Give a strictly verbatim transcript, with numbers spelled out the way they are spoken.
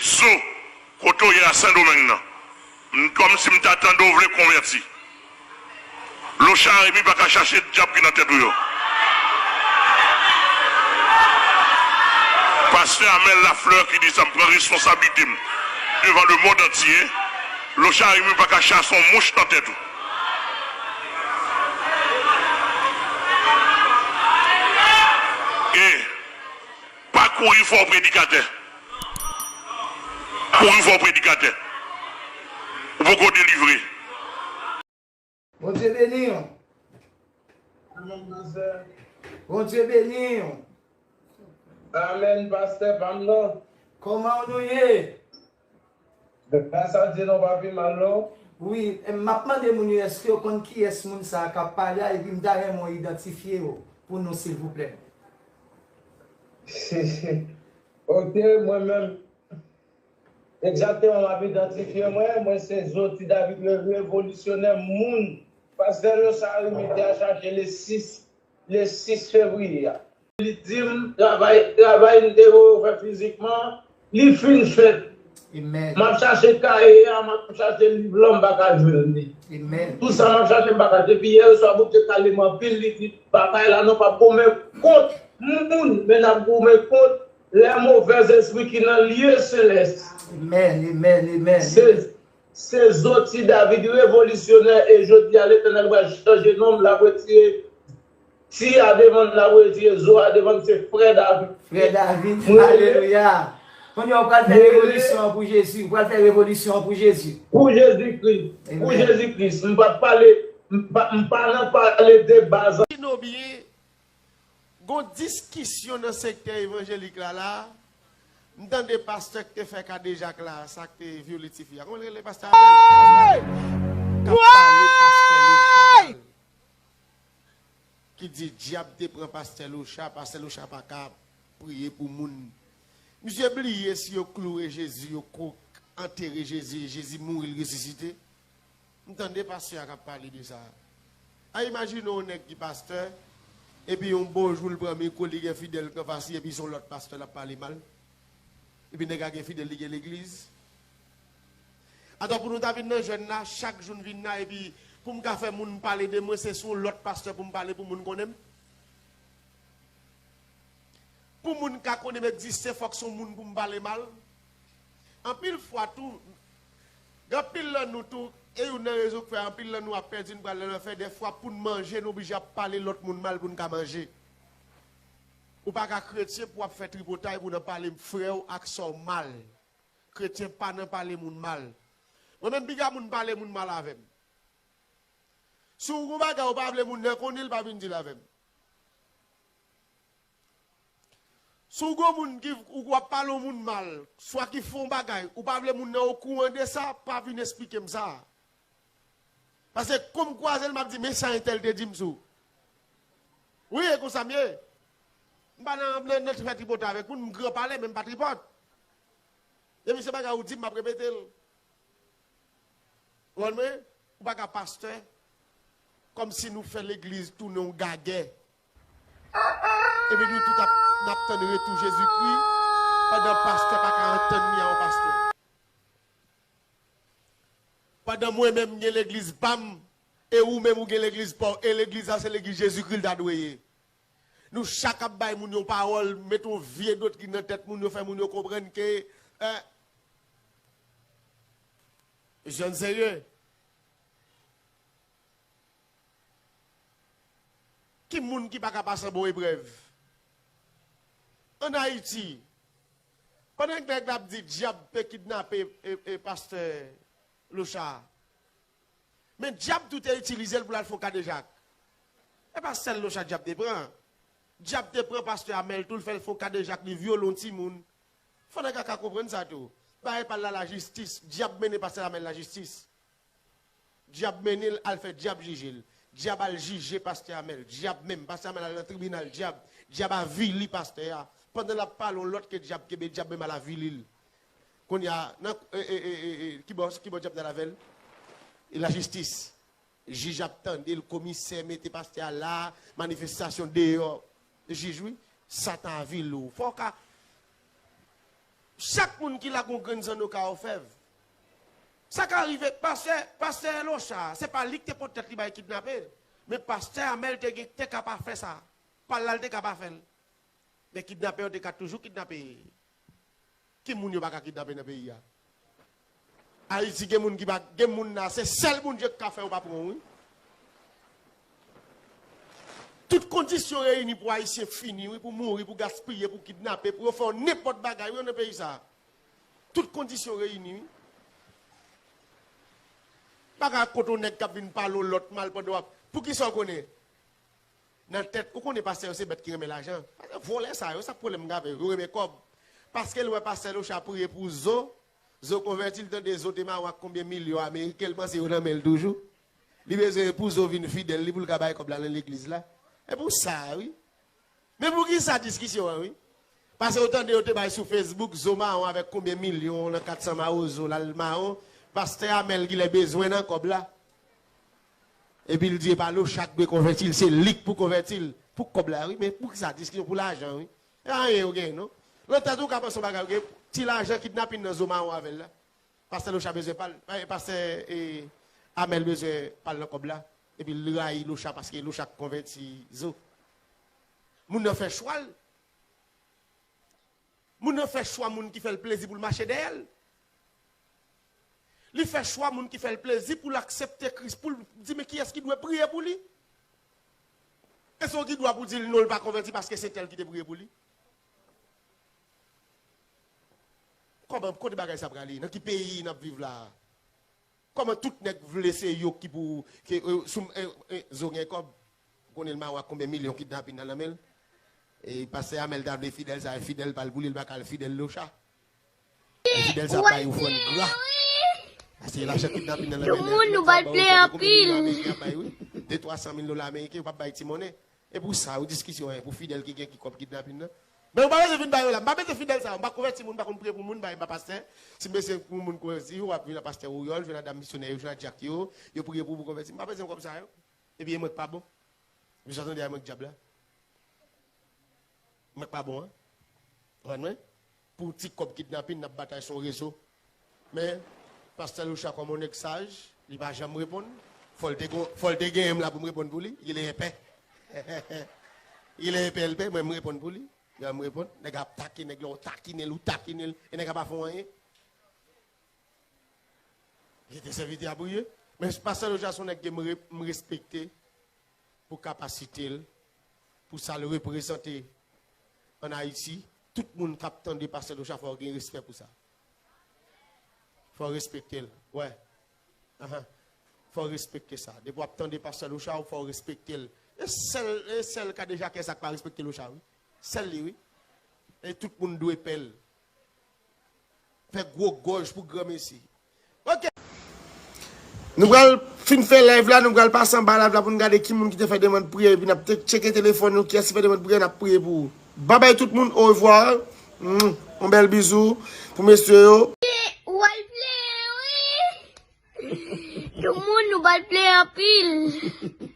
Zo, kote w ye a Sendomeng nan? M kòmsi m ta tande w vle konvèti. Locha Remy pa ka chache dyab ki nan tèt ou yo. Pastè Amel Lafleur ki di sa, m pran responsablite m devan lemond antye. Locha Remy pa ka chase yon mouch nan tèt ou. E pa kouri fè w predikatè. Kouri fè w predikatè. Ou poko delivre. Bondye beni w. Amèn, pastè. Bondye beni w. Amèn, pastè pa m nan. Kòman nou ye? Gras a Dye, nou pa pi mal, non. Wi, m ap mande moun yo, èske yo konn kiyès moun sa a k ap pale a, epi m ta renmen w idantifye w pou nou, silvouplè. Ok, mwen menm, egzakteman, m ap idantifye mwen, mwen se Zo Ti David, le revolisyonè moun pastè Locha Remy te al chache le sis, le sis fevriye a. Li di m, travay, travay m te voye w fè fizikman, li fin fèt. M ap chache kaye a, m ap chache liv lan, m pa ka jwenn li. Tout sa m ap chache, m pa ka. Depi yè swa, Bondye kale m anpil, li di, bagay la, nou p ap goumen kont moun, men n ap goumen kont lè movèz espri ki nan lye selès. Se, se Zo Ti David, revolisyonè, e jodi a, Letènèl pral chanje non m, l ap retire Ti a devan l, l ap retire Zo a devan l, se frè David. Frè David, alelouya. Kounye a, w pral fè revolisyon an pou Jezi. W pral fè revolisyon an pou Jezi. Pou Jezi Kris. Pou Jezi Kris. M p ap pale, m pa, m pa nan pale de baz. Tino byen, gon diskisyon nan sektè evanjelik la la. M tande pastè k te fè kadejak la, sa k te vyole tifi a. Kòman l rele pastè Abel? K ap pale pastè Lochal. Ki di dyab te pran pastè Locha, pastè Locha pa ka priye pou moun. Misye bliye si yo kloure Jezi, yo ko antere Jezi, e Jezi mouri, l resisite. M tande pastè a k ap pale de sa. A imajine yon nèg ki pastè, epi yon bon jou l pran mikwo, li gen fidèl k anfas li, epi se yon lòt pastè l ap pale mal. Epi nèg la gen fidèl, li gen legliz. Atò pou nou ta vin nan jèn la, chak jou n vin la, epi pou m ka fè moun pale de mwen, se sou yon lòt pastè pou m pale pou moun konnen m. Pou moun ka konnen m egziste, fòk se yon moun pou m pale mal. Anpil fwa tou, gen anpil nan nou tou, e youn nan rezon k fè anpil nan nou ap pèdi, n pral nan lanfè, dèfwa pou n manje, n oblije ap pale lòt moun mal pou n ka manje. Ou pa ka kretyen pou w ap fè tripotay pou w nan pale frè w ak sè w mal. Kretyen pa nan pale moun mal. Mwen menm piga moun pale moun mal avè m. Si w gon bagay ou pa vle moun nan konnen l, pa vin di l avè m. Si w gon moun ki ou w ap pale yon moun mal, swa ki fè yon bagay, ou pa vle moun nan okouran de sa, pa vin esplike m sa. Paske kou m kwaze l, m ap di, men sa entèl te di m sou. Wi, e konsa m ye. M pa nan, nan, nan fè tripotay avèk moun, m gran pale, men m pa tripòt. Depi se bagay ou di m, m ap repete l. Ou konprann mwen? Ou pa ka pastè, kòmsi nou fè legliz tounen yon gagè. Epi nou tout ap, n ap tann retou Jezikri, pandan pastè pa ka antann li a yon pastè. Pandan mwen menm m gen legliz pa m, e ou menm ou gen legliz pa w, e legliz la se legliz Jezikri l ta dwe ye. Nou chak ap bay moun yon pawòl, mete yon vye doktrin nan tèt moun yo, fè moun yo konprann ke, eh, jèn serye. Ki moun ki pa ka pase anba yon eprèv? Ann Ayiti, pandan nèg la ap di dyab te kidnape e, e pastè Locha, men dyab tou te itilize l pou l al fè yon kadejak. E pa sèl Locha dyab te pran. Dyab te pran pastè Amèl tou, l fè l fè yon kadejak, li vyole yon timoun. Fò nèg la ka konprann sa tou. Bagay pa l la lajistis, dyab mennen pastè Amèl lajistis. Dyab mennen l al fè dyab jije l. Dyab al jije pastè Amèl. Dyab menm. Pastè Amèl al nan tribinal. Dyab. Dyab avili pastè a. Pandan l ap pale, yon lòt ke dyab kenbe, dyab menm al avili l. Kounye a, nan, e, e, e, e, e, ki bò, ki bò dyab nan avè l? E lajistis. Jij ap tande l, komisè mete pastè a la, manifestasyon deyò. Jij, wi. Satan avili w. Fò w ka Chak moun ki la gon grenn zanno ka ofèv. Sa ka rive, pastè, pastè Locha, se pa li ki te pot tèt li bay kidnape. Men pastè Amèl te gen te ka pa fè sa. Pa l la l te ka pa fè l. Men kidnapè yo te ka toujou kidnape. Ki moun yo pa ka kidnape nan peyi a? Ayiti gen moun ki pa gen moun la, se sèl Bondye ki ka fè yo pa pran w, wi. Tout kondisyon reyini pou Ayisyen fini, wi, pou mouri, pou gaspiye, pou kidnape, pou yo fè w nenpòt bagay, wi, nan peyi sa. Tout kondisyon reyini, wi. Pa ka kote yon nèg k ap vin pale yon lòt mal pandan w ap. Poukisa w konnen? Nan tèt, ou konnen pastè yo se bèt ki renmen lajan. Vòlè sa yo, sa k pwoblèm m gen avè yo? Yo renmen kòb. Paske l wè pastè Locha priye pou zo, zo konvèti, l tande zo te mawon ak konbyen milyon ameriken, l panse yo nan men l toujou. Li bezwen pou zo vin fidèl li pou l ka bay kòb la nan legliz la. E pou sa, wi. Men poukisa diskisyon an, wi? Paske ou tande yo te bay sou Facebook, zo mawon avèk konbyen milyon nan kat san mawozo l al mawon. Pastè Amèl genlè bezwen nan kòb la. Epi l di e pa Locha k dwe konvèti l, se li k pou konvèti l. Pou kòb la, wi, men poukisa diskisyon pou lajan, wi? E anyen yo genyen, non. Nan tèt ou ka panse yon bagay, ou gen ti lajan kidnapin nan zo mawon avè l la. Pastè Locha bezwen pa l, eh, pastè, eh, Amèl bezwen pa l nan kòb la. Epi l rayi Locha paske Locha k konvèti zo. Moun nan fè chwa l. Moun nan fè chwa moun ki fè l plezi pou l mache dèyè l. Li fè chwa moun ki fè l plezi pou l aksepte Kris, pou l di men kiyès ki dwe priye pou li. E se w ki dwa pou di l non, l pa konvèti paske se tèl ki te priye pou li. Kòman, kote bagay sa prale? Nan ki peyi n ap viv la a? Kòman tout nèg vle se yo ki pou ke, eh, sou, eh, eh, zo gen kòb? Ou konnen l mawon ak konbyen milyon kidnapin nan nan men l? E pastè Amèl ta vle fidèl sa, e fidèl pa l pou li, l pa ka al fidèl Locha. E fidèl sa bay ou fann gra. Paske lajan kidnapin nan nan men l, moun nou bat plè anpil. De twa san mil dola ameriken, yo p ap bay ti monnen. E pou sa, ou diskisyon an, pou fidèl ki gen ki kòb kidnapin nan. Men ou pa bezwen vin ba yo la. M pa bezwen fidèl sa yo. M pa konvèti moun, m pa konn priye pou moun, m pa, m pa pastè. Si m bezwen pou moun konvèti, w ap jwenn a pastè Wouyòl, jwenn a dam misyonè yo, jwenn a dyak yo, yo priye pou ou pou konvèti. M pa bezwen kòb sa yo. Epi e mwen k pa bon. Misye tande a mwen k dyab la. Mwen k pa bon, an. Konprann mwen? Pou ti kòb kidnapin, n ap batay sou yon rezo. Men, pastè Locha kòm yon nèg saj, li pa janm reponn. Fò l te gon, fò l te genyen m la pou m reponn pou li. Il est épais. Il est épais, L P, mwen m reponn pou li. Lè m reponn, nèg ap take nèg la, ou takinen l, ou takinen l, e nèg la pa fè w anyen. Li te sèvitè a priye. Men pastè Locha se yon nèg ke m re-, m respekte pou kapasite l, pou sa l reprezante ann Ayiti. Tout moun k ap tande pastè Locha fò w gen respè pou sa. Fò w respekte l. Wè. Ahan. Fò w respekte sa. Depi w ap tande pastè Locha, fò w respekte l. E sèl, e sèl kadejakè sa k pa respekte Locha, wi. Sèl li, wi. E tout moun dwe pè l. Fè gwo gòj pou granmesi. Ok. Nou pral fin fè live la, nou pral pase anba live la pou nou gade ki moun ki te fè demann priyè, epi n ap te-, tcheke telefòn nou, kiyès ki fè demann priyè, n ap priye pou ou. Babay tout moun, orevwa. Mm, yon bèl bizou pou mesye yo. Ou al plere, wi. Tout moun, nou pral plere anpil.